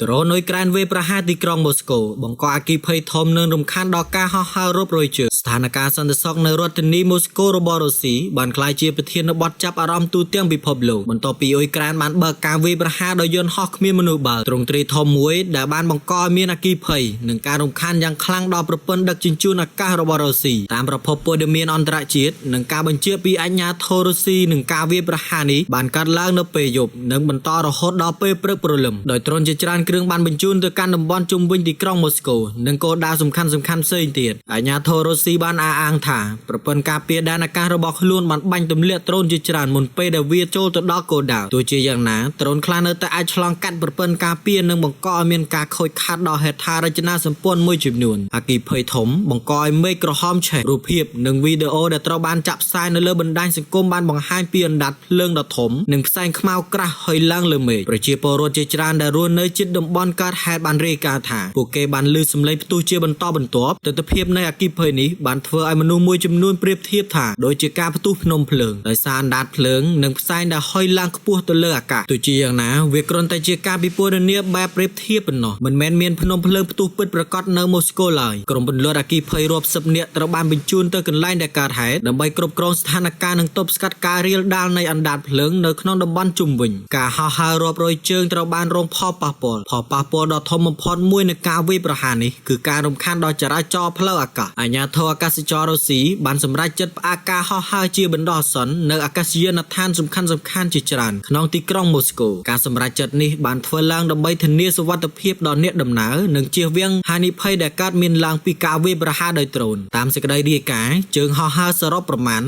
ដ្រូនអ៊ុយក្រែនវាយប្រហារទីក្រុងម៉ូស្គូបង្កអគ្គិភ័យធំនិងរំខានដល់ការហោះហើររាប់រយជើងស្ថានភាពសន្តិសុខនៅរដ្ឋធានីម៉ូស្គូរបស់រុស្ស៊ីបានក្លាយជាប្រធានបទចាប់អារម្មណ៍ទូទាំងពិភពលោកបន្ទាប់ពីអ៊ុយក្រែនបានបើកការវាយប្រហារដោយយន្តហោះគ្មានមនុស្សបើកទ្រង់ទ្រាយធំមួយដែលបានបង្កឲ្យមានអគ្គិភ័យនិងការរំខានយ៉ាងខ្លាំងដល់ប្រព័ន្ធដឹកជញ្ជូនអាកាសរបស់រុស្ស៊ីតាមប្រភពព័ត៌មានអន្តរជាតិនិងការបញ្ជាពីអាជ្ញាធររុស្ស៊ីនឹងការវាយប្រហារនេះបានកើតឡើងនៅពេលយប់និងបន្តរហូតដល់ពេលព្រឹកព្រលឹមដោយដ្រូនជាច្រើនគ្រឿងបានបញ្ជូនទៅកាន់តំបន់ជុំវិញទីក្រុងម៉ូស្គូនិងគោលដៅសំខាន់ៗផ្សេងទៀតអាជ្ញាធររុស្ស៊ីបានអះអាងថាប្រព័ន្ធការពារដែនអាកាសរបស់ខ្លួនបានបាញ់ទម្លាក់ដ្រូនជាច្រើនមុនពេលដែលវាចូលទៅដល់គោលដៅទោះជាយ៉ាងណាដ្រូនខ្លះនៅតែអាចឆ្លងកាត់ប្រព័ន្ធការពារនិងបង្កឲ្យមានការខូចខាតដល់ហេដ្ឋារចនាសម្ព័ន្ធមួយចំនួនអគ្គិភ័យធំបង្កឲ្យមេឃក្រហមឆេះរូបភាពនិងវីដេអូដែលត្រូវបានចាក់ផ្សាយនៅលើបណ្ដាញសង្គមបានបង្ហាញពីអណ្ដាតភ្លើងដ៏ធំនិងផ្សែងខ្មៅក្រាស់ហុយឡើងលើមេឃប្រជាពលរដ្ឋជាច្រើនដែលរស់នៅជិតតំបន់កើតហេតុបានរាយការណ៍ថាពួកគេបានឮសំឡេងផ្ទុះជាបន្តបន្ទាប់ទិដ្ឋភាពនៃអគ្គិភ័យនេះបានធ្វើឲ្យមនុស្សមួយចំនួនប្រៀបធៀបថាដូចជាការផ្ទុះភ្នំភ្លើងដោយសារអណ្ដាតភ្លើងនិងផ្សែងដែលហុយឡើងខ្ពស់ទៅលើអាកាសទោះជាយ៉ាងណាវាគ្រាន់តែជាការពិពណ៌នាបែបប្រៀបធៀបប៉ុណ្ណោះមិនមែនមានភ្នំភ្លើងផ្ទុះពិតប្រាកដនៅម៉ូស្គូឡើយក្រុមពន្លត់អគ្គិភ័យរាប់សិបនាក់ត្រូវបានបញ្ជូនទៅកន្លែងដែលកើតហេតុដើម្បីគ្រប់គ្រងស្ថានភាពនិងទប់ស្កាត់ការរាលដាលនៃអណ្ដាតភ្លើងនៅក្នុងតំបន់ជុំវិញការហោះហើររាប់រយជើងត្រូវបានរងផលប៉ះពាល់ផលប៉ះពាល់ដ៏ធំបំផុតមួយនៃការវាយប្រហារនេះគឺការរំខានដល់ចរាចរណ៍ផ្លូវអាកាសអាជ្ញាធរអាកាសចររុស្ស៊ីបានសម្រេចចិត្តផ្អាកការហោះហើរជាបណ្ដោះអាសន្ននៅអាកាសយានដ្ឋានសំខាន់ៗជាច្រើនក្នុងទីក្រុងម៉ូស្គូការសម្រេចចិត្តនេះបានធ្វើឡើងដើម្បីធានាសុវត្ថិភាពដល់អ្នកដំណើរនិងជៀសវាងហានិភ័យដែលកើតមានឡើងពីការវាយប្រហារដោយដ្រូនតាមសេចក្តីរាយការណ៍ជើងហោះហើរសរុបប្រមាណ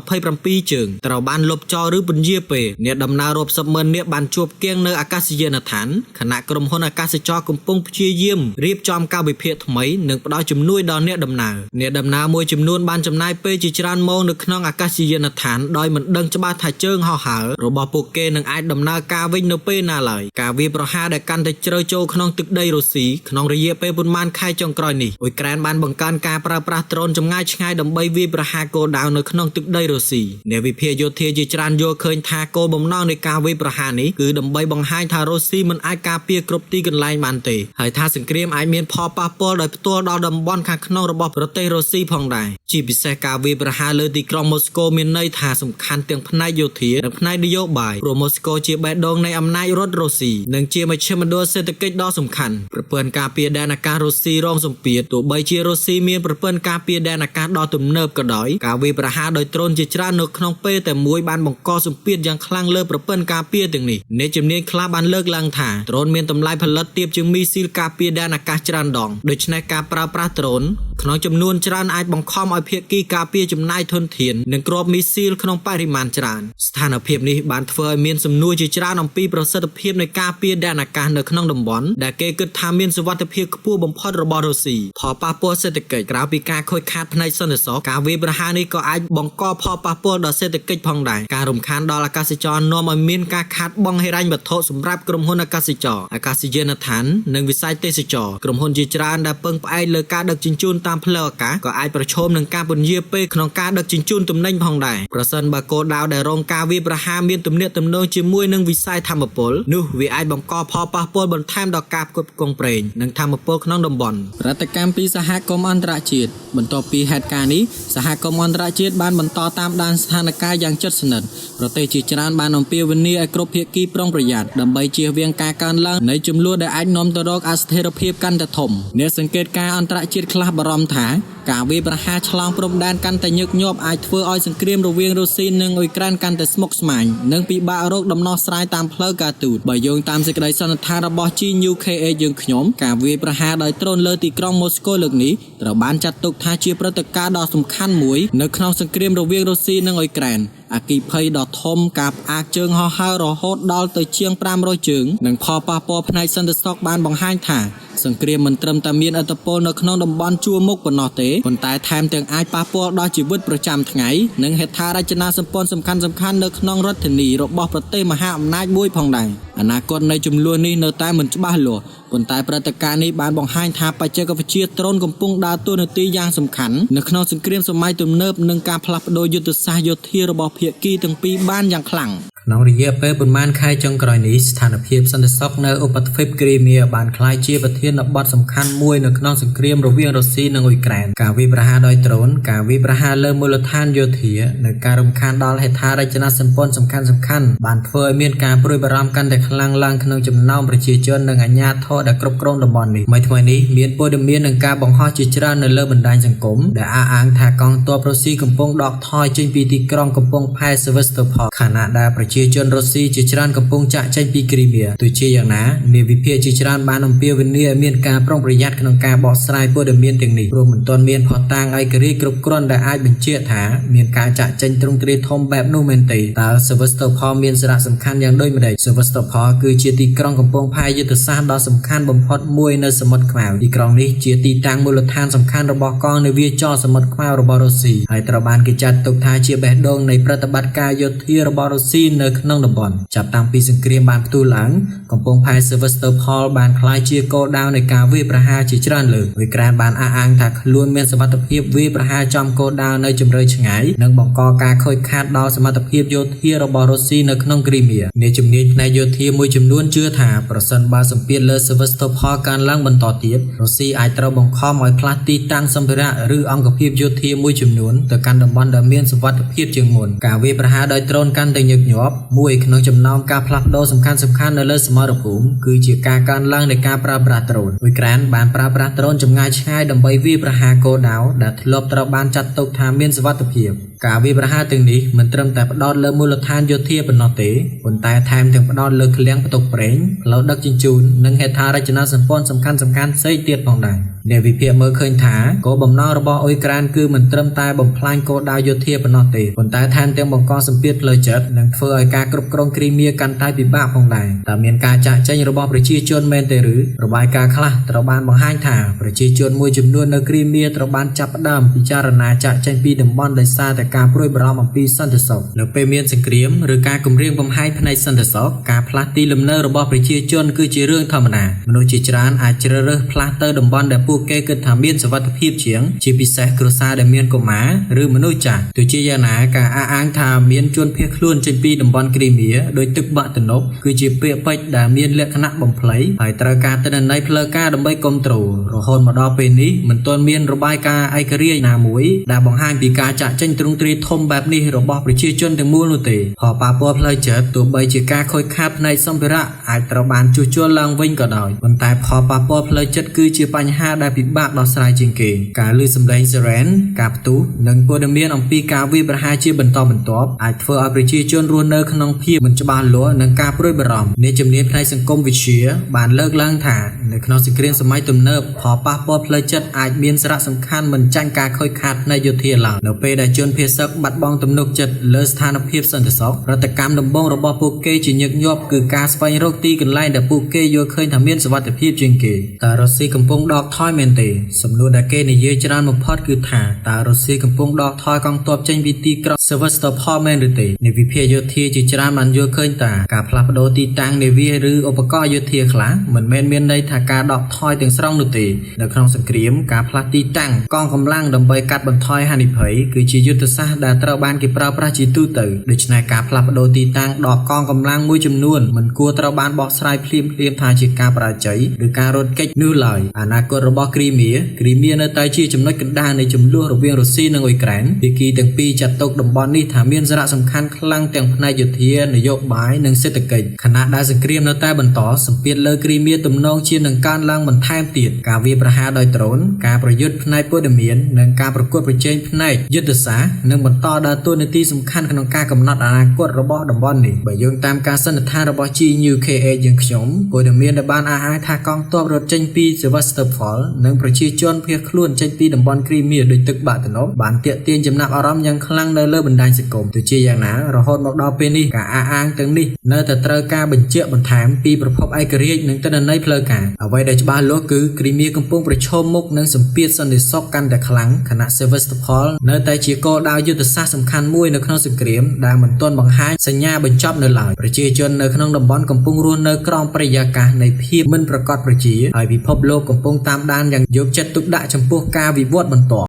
527ជើងត្រូវបានលុបចោលឬពន្យាពេលអ្នកដំណើររាប់សិបម៉ឺននាក់បានជួបគៀងនៅអាកាសយានដ្ឋានខណៈក្រុមហ៊ុនអាកាសចរកំពុងព្យាយាមរៀបចំកាលវិភាគថ្មីនិងផ្ដល់ជំនួយដល់អ្នកដំណើរអ្នកដំណើរមួយចំនួនបានចំណាយពេលជាច្រើនម៉ោងនៅក្នុងអាកាសយានដ្ឋានដោយមិនដឹងច្បាស់ថាជើងហោះហើររបស់ពួកគេនឹងអាចដំណើរការវិញនៅពេលណាឡើយការវាយប្រហារដែលកាន់តែជ្រៅចូលក្នុងទឹកដីរុស្ស៊ីក្នុងរយៈពេលប៉ុន្មានខែចុងក្រោយនេះអ៊ុយក្រែនបានបង្កើនការប្រើប្រាស់ដ្រូនចម្ងាយឆ្ងាយដើម្បីវាយប្រហារគោលដៅនៅក្នុងទឹកដីរុស្ស៊ីអ្នកវិភាគយោធាជាច្រើនយល់ឃើញថាគោលបំណងនៃការវាយប្រហារនេះគឺដើម្បីបង្ហាញថារុស្ស៊ីមិនអាចការពារគ្រប់ទីកន្លែងបានទេហើយថាសង្គ្រាមអាចមានផលប៉ះពាល់ដោយផ្ទាល់ដល់តំបន់ខាងក្នុងរបស់ប្រទេសរុស្ស៊ីផងដែរជាពិសេសការវាយប្រហារលើទីក្រុងម៉ូស្គូមានន័យថាសំខាន់ទាំងផ្នែកយោធានិងផ្នែកនយោបាយព្រោះម៉ូស្គូជាបេះដូងនៃអំណាចរដ្ឋរុស្ស៊ីនិងជាមជ្ឈមណ្ឌលសេដ្ឋកិច្ចដ៏សំខាន់ប្រព័ន្ធការពារដែនអាកាសរុស្ស៊ីរងសម្ពាធទោះបីជារុស្ស៊ីមានប្រព័ន្ធការពារដែនអាកាសដ៏ទំនើបក៏ដោយការវាយប្រហារដោយដ្រូនជាច្រើននៅក្នុងពេលតែមួយបានបង្កសម្ពាធយ៉ាងខ្លាំងលើប្រព័ន្ធការពារទាំងនេះអ្នកជំនាញខ្លះបានលើកឡើងថាដ្រូនមានតម្លៃផលិតទាបជាងមីស៊ីលការពារដែនអាកាសច្រើនដងដូច្នេះការប្រើប្រាស់ដ្រូនក្នុងចំនួនច្រើនអាចបង្ខំឲ្យភាគីការពារចំណាយធនធាននិងគ្រាប់មីស៊ីលក្នុងបរិមាណច្រើនស្ថានភាពនេះបានធ្វើឲ្យមានសំណួរជាច្រើនអំពីប្រសិទ្ធភាពនៃការពារដែនអាកាសនៅក្នុងតំបន់ដែលគេគិតថាមានសុវត្ថិភាពខ្ពស់បំផុតរបស់រុស្ស៊ីផលប៉ះពាល់សេដ្ឋកិច្ចក្រៅពីការខូចខាតផ្នែកសន្តិសុខការវាយប្រហារនេះក៏អាចបង្កផលប៉ះពាល់ដល់សេដ្ឋកិច្ចផងដែរការរំខានដល់អាកាសចរនាំឲ្យមានការខាតបង់ហិរញ្ញវត្ថុសម្រាប់ក្រុមហ៊ុនអាកាសចរអាកាសយានដ្ឋាននិងវិស័យទេសចរក្រុមហ៊ុនជាច្រើនដែលពឹងផ្អែកលើការដឹកជញ្ជូនតាមផ្លូវអាកាសក៏អាចប្រឈមនឹងការពន្យាពេលក្នុងការដឹកជញ្ជូនទំនិញផងដែរប្រសិនបើគោលដៅដែលរងការវាយប្រហារមានទំនាក់ទំនងជាមួយនឹងវិស័យថាមពលនោះវាអាចបង្កផលប៉ះពាល់បន្ថែមដល់ការផ្គត់ផ្គង់ប្រេងនិងថាមពលក្នុងតំបន់ប្រតិកម្មពីសហគមន៍អន្តរជាតិបន្ទាប់ពីហេតុការណ៍នេះសហគមន៍អន្តរជាតិបានបន្តតាមដានស្ថានភាពយ៉ាងជិតស្និទ្ធប្រទេសជាច្រើនបានអំពាវនាវឲ្យគ្រប់ភាគីប្រុងប្រយ័ត្នដើម្បីជៀសវាងការកើនឡើងនៃជម្លោះដែលអាចនាំទៅរកអស្ថិរភាពកាន់តែធំអ្នកសង្កេតការណ៍អន្តរជាតិខ្លះបារម្ភថាការវាយប្រហារឆ្លងព្រំដែនកាន់តែញឹកញាប់អាចធ្វើឲ្យសង្គ្រាមរវាងរុស្ស៊ីនិងអ៊ុយក្រែនកាន់តែស្មុគស្មាញនិងពិបាករកដំណោះស្រាយតាមផ្លូវការទូតបើយោងតាមសេចក្តីសន្និដ្ឋានរបស់ GUKH យើងខ្ញុំការវាយប្រហារដោយដ្រូនលើទីក្រុងម៉ូស្គូលើកនេះត្រូវបានចាត់ទុកថាជាព្រឹត្តិការណ៍ដ៏សំខាន់មួយនៅក្នុងសង្គ្រាមរវាងរុស្ស៊ីនិងអ៊ុយក្រែនអគ្គិភ័យដ៏ធំការផ្អាកជើងហោះហើររហូតដល់ទៅជាង500ជើងនិងផលប៉ះពាល់ផ្នែកសន្តិសុខបានបង្ហាញថាសង្គ្រាមមិនត្រឹមតែមានឥទ្ធិពលនៅក្នុងតំបន់ជួរមុខប៉ុណ្ណោះទេប៉ុន្តែថែមទាំងអាចប៉ះពាល់ដល់ជីវិតប្រចាំថ្ងៃនិងហេដ្ឋារចនាសម្ព័ន្ធសំខាន់ៗនៅក្នុងរដ្ឋធានីរបស់ប្រទេសមហាអំណាចមួយផងដែរអនាគតនៃជម្លោះនេះនៅតែមិនច្បាស់លាស់ប៉ុន្តែព្រឹត្តិការណ៍នេះបានបង្ហាញថាបច្ចេកវិទ្យាដ្រូនកំពុងដើរតួនាទីយ៉ាងសំខាន់នៅក្នុងសង្គ្រាមសម័យទំនើបនិងការផ្លាស់ប្ដូរយុទ្ធសាស្ត្រយោធារបស់ភាគីទាំងពីរបានយ៉ាងខ្លាំង។ ក្នុងរយៈពេលប៉ុន្មានខែចុងក្រោយនេះស្ថានភាពសន្តិសុខនៅឧបទ្វីបគ្រីមៀបានក្លាយជាប្រធានបទសំខាន់មួយនៅក្នុងសង្គ្រាមរវាងរុស្ស៊ីនិងអ៊ុយក្រែនការវាយប្រហារដោយដ្រូនការវាយប្រហារលើមូលដ្ឋានយោធានិងការរំខានដល់ហេដ្ឋារចនាសម្ព័ន្ធសំខាន់ៗបានធ្វើឲ្យមានការព្រួយបារម្ភកាន់តែខ្លាំងឡើងក្នុងចំណោមប្រជាជននិងអាជ្ញាធរដែលគ្រប់គ្រងតំបន់នេះថ្មីៗនេះមានព័ត៌មាននិងការបង្ហោះជាច្រើននៅលើបណ្ដាញសង្គមដែលអះអាងថាកងទ័ពរុស្ស៊ីកំពុងដកថយចេញពីទីក្រុងកំពង់ផែសេវ៉ាស្តូផលខណៈដែលប្រជាជនរុស្ស៊ីជាច្រើនកំពុងចាក់ចេញពីគ្រីមៀទោះជាយ៉ាងណាអ្នកវិភាគជាច្រើនបានអំពាវនាវឲ្យមានការប្រុងប្រយ័ត្នក្នុងការបកស្រាយព័ត៌មានទាំងនេះព្រោះមិនទាន់មានភស្តុតាងឯករាជ្យគ្រប់គ្រាន់ដែលអាចបញ្ជាក់ថាមានការចាក់ចេញទ្រង់ទ្រាយធំបែបនោះមែនទេតើសេវ៉ាស្តូផលមានសារៈសំខាន់យ៉ាងដូចម្តេចសេវ៉ាស្តូផលគឺជាទីក្រុងកំពង់ផែយុទ្ធសាស្ត្រដ៏សំខាន់បំផុតមួយនៅសមុទ្រខ្មៅទីក្រុងនេះជាទីតាំងមូលដ្ឋានសំខាន់របស់កងនាវាចរសមុទ្រខ្មៅរបស់រុស្ស៊ីហើយត្រូវបានគេចាត់ទុកថាជាបេះដូងនៃប្រតិបត្តិការយោធារបស់រុស្ស៊ីនៅក្នុងតំបន់ចាប់តាំងពីសង្គ្រាមបានផ្ទុះឡើងកំពង់ផែសេវ៉ាស្តូផលបានក្លាយជាគោលដៅនៃការវាយប្រហារជាច្រើនលើកអ៊ុយក្រែនបានអះអាងថាខ្លួនមានសមត្ថភាពវាយប្រហារចំគោលដៅនៅជម្រៅឆ្ងាយនិងបង្កការខូចខាតដល់សមត្ថភាពយោធារបស់រុស្ស៊ីនៅក្នុងគ្រីមៀអ្នកជំនាញផ្នែកយោធាមួយចំនួនជឿថាប្រសិនបើសម្ពាធលើសេវ៉ាស្តូផលកើនឡើងបន្តទៀតរុស្ស៊ីអាចត្រូវបង្ខំឲ្យផ្លាស់ទីតាំងសម្ភារៈឬអង្គភាពយោធាមួយចំនួនទៅកាន់តំបន់ដែលមានសុវត្ថិភាពជាងមុនការវាយប្រហារដោយដ្រូនកាន់តែញឹកញាប់មួយក្នុងចំណោមការផ្លាស់ប្ដូរសំខាន់ៗនៅលើសមរភូមិគឺជាការកើនឡើងនៃការប្រើប្រាស់ដ្រូនអ៊ុយក្រែនបានប្រើប្រាស់ដ្រូនចម្ងាយឆ្ងាយដើម្បីវាយប្រហារគោលដៅដែលធ្លាប់ត្រូវបានចាត់ទុកថាមានសុវត្ថិភាពការវាយប្រហារទាំងនេះមិនត្រឹមតែផ្ដោតលើមូលដ្ឋានយោធាប៉ុណ្ណោះទេប៉ុន្តែថែមទាំងផ្ដោតលើឃ្លាំងផ្ទុកប្រេងផ្លូវដឹកជញ្ជូននិងហេដ្ឋារចនាសម្ព័ន្ធសំខាន់ៗផ្សេងទៀតផងដែរអ្នកវិភាគមើលឃើញថាគោលបំណងរបស់អ៊ុយក្រែនគឺមិនត្រឹមតែបំផ្លាញគោលដៅយោធាប៉ុណ្ណោះទេប៉ុន្តែថែមទាំងបង្កសម្ពាធផ្លូវចិត្តនិងធ្វើឲ្យការគ្រប់គ្រងគ្រីមៀកាន់តែពិបាកផងដែរតើមានការចាក់ចែងរបស់ប្រជាជនមែនទេឬរបាយការណ៍ខ្លះត្រូវបានបង្ហាញថាប្រជាជនមួយចំនួននៅគ្រីមៀត្រូវបានចាប់ផ្ដើមពិចារណាចាក់ចេញពីតំបន់ដោយសារតែការព្រួយបារម្ភអំពីសន្តិសុខនៅពេលមានសង្គ្រាមឬការគំរាមកំហែងផ្នែកសន្តិសុខការផ្លាស់ទីលំនៅរបស់ប្រជាជនគឺជារឿងធម្មតាមនុស្សជាច្រើនអាចជ្រើសរើសផ្លាស់ទៅតំបន់ដែលពួកគេគិតថាមានសុវត្ថិភាពជាងជាពិសេសគ្រួសារដែលមានកុមារឬមនុស្សចាស់ទោះជាយ៉ាងណាការអះអាងថាមានជនភៀសខ្លួនចេញពីតំបន់គ្រីមៀដោយទឹកបាក់ទំនប់គឺជាពាក្យពេចន៍ដែលមានលក្ខណៈបំភ្លៃហើយត្រូវការទិន្នន័យផ្លូវការដើម្បីគ្រប់គ្រងរហូតមកដល់ពេលនេះមិនទាន់មានរបាយការណ៍ឯករាជ្យណាមួយដែលបង្ហាញពីការចាក់ចេញទ្រង់ទ្រាយធំបែបនេះរបស់ប្រជាជនទាំងមូលនោះទេផលប៉ះពាល់ផ្លូវចិត្តទោះបីជាការខូចខាតផ្នែកសម្ភារៈអាចត្រូវបានជួសជុលឡើងវិញក៏ដោយប៉ុន្តែផលប៉ះពាល់ផ្លូវចិត្តគឺជាបញ្ហាដែលពិបាកដោះស្រាយជាងគេការឮសំឡេងស៊ីរ៉ែនការផ្ទុះនិងព័ត៌មានអំពីការវាយប្រហារជាបន្តបន្ទាប់អាចធ្វើឲ្យប្រជាជនរស់នៅក្នុងភាពមិនច្បាស់លាស់និងការព្រួយបារម្ភអ្នកជំនាញផ្នែកសង្គមវិទ្យាបានលើកឡើងថានៅក្នុងសង្គ្រាមសម័យទំនើបផលប៉ះពាល់ផ្លូវចិត្តអាចមានសារៈសំខាន់មិនចាញ់ការខូចខាតផ្នែកយោធាឡើយនៅពេលដែលជនភៀសសឹកបាត់បង់ទំនុកចិត្តលើស្ថានភាពសន្តិសុខប្រតិកម្មដំបូងរបស់ពួកគេជាញឹកញាប់គឺការស្វែងរកទីកន្លែងដែលពួកគេយល់ឃើញថាមានសុវត្ថិភាពជាងគេតើរុស្ស៊ីកំពុងដកថយមែនទេសំណួរដែលគេនិយាយច្រើនបំផុតគឺថាតើរុស្ស៊ីកំពុងដកថយកងទ័ពចេញពីទីក្រុងសេវ៉ាស្តូផលមែនឬទេអ្នកវិភាគយោធាជាច្រើនបានយល់ឃើញថាការផ្លាស់ប្ដូរទីតាំងនាវាឬឧបករណ៍យោធាខ្លះមិនមែនមានន័យថាការដកថយទាំងស្រុងនោះទេនៅក្នុងសង្គ្រាមការផ្លាស់ទីតាំងកងកម្លាំងដើម្បីកាត់បន្ថយហានិភ័យគឺជាយុទ្ធសាស្ត្រដែលត្រូវបានគេប្រើប្រាស់ជាទូទៅដូច្នេះការផ្លាស់ប្ដូរទីតាំងដកកងកម្លាំងមួយចំនួនមិនគួរត្រូវបានបកស្រាយភ្លាមៗថាជាការបរាជ័យឬការរត់គេចនោះឡើយអនាគតរបស់គ្រីមៀនៅតែជាចំណុចកណ្ដាលនៃជម្លោះរវាងរុស្ស៊ីនិងអ៊ុយក្រែនភាគីទាំងពីរចាត់ទុកតំបន់នេះថាមានសារៈសំខាន់ខ្លាំងទាំងផ្នែកយោធានយោបាយនិងសេដ្ឋកិច្ចខណៈដែលសង្គ្រាមនៅតែបន្តសម្ពាធលើគ្រីមៀទំនងជានឹងកើនឡើងបន្ថែមទៀតការវាយប្រហារដោយដ្រូនការប្រយុទ្ធផ្នែកព័ត៌មាននិងការប្រកួតប្រជែងផ្នែកយុទ្ធសាស្ត្រនឹងបន្តដើរតួនាទីសំខាន់ក្នុងការកំណត់អនាគតរបស់តំបន់នេះបើយោងតាមការសន្និដ្ឋានរបស់ GUKA យើងខ្ញុំព័ត៌មានដែលបានអះអាងថាកងទ័ពរត់ចេញពីសេវ៉ាស្តូផលនិងប្រជាជនភៀសខ្លួនចេញពីតំបន់គ្រីមៀដោយទឹកបាក់ទំនប់បានទាក់ទាញចំណាប់អារម្មណ៍យ៉ាងខ្លាំងនៅលើបណ្ដាញសង្គមទោះជាយ៉ាងណារហូតមកដល់ពេលនេះការអះអាងទាំងនេះនៅតែត្រូវការបញ្ជាក់បន្ថែមពីប្រភពឯករាជ្យនិងទិន្នន័យផ្លូវការអ្វីដែលច្បាស់លាស់គឺគ្រីមៀកំពុងប្រឈមមុខនឹងសម្ពាធសន្តិសុខកាន់តែខ្លាំងខណៈសេវ៉ាស្តូផលនៅតែជាគោលដៅយុទ្ធសាស្ត្រសំខាន់មួយនៅក្នុងសង្គ្រាមដែលមិនទាន់បង្ហាញសញ្ញាបញ្ចប់នៅឡើយប្រជាជននៅក្នុងតំបន់កំពុងរស់នៅក្រោមបរិយាកាសនៃភាពមិនប្រាកដប្រជាហើយពិភពលោកកំពុងតាមដានយ៉ាងយកចិត្តទុកដាក់ចំពោះការវិវត្តបន្ទាប់។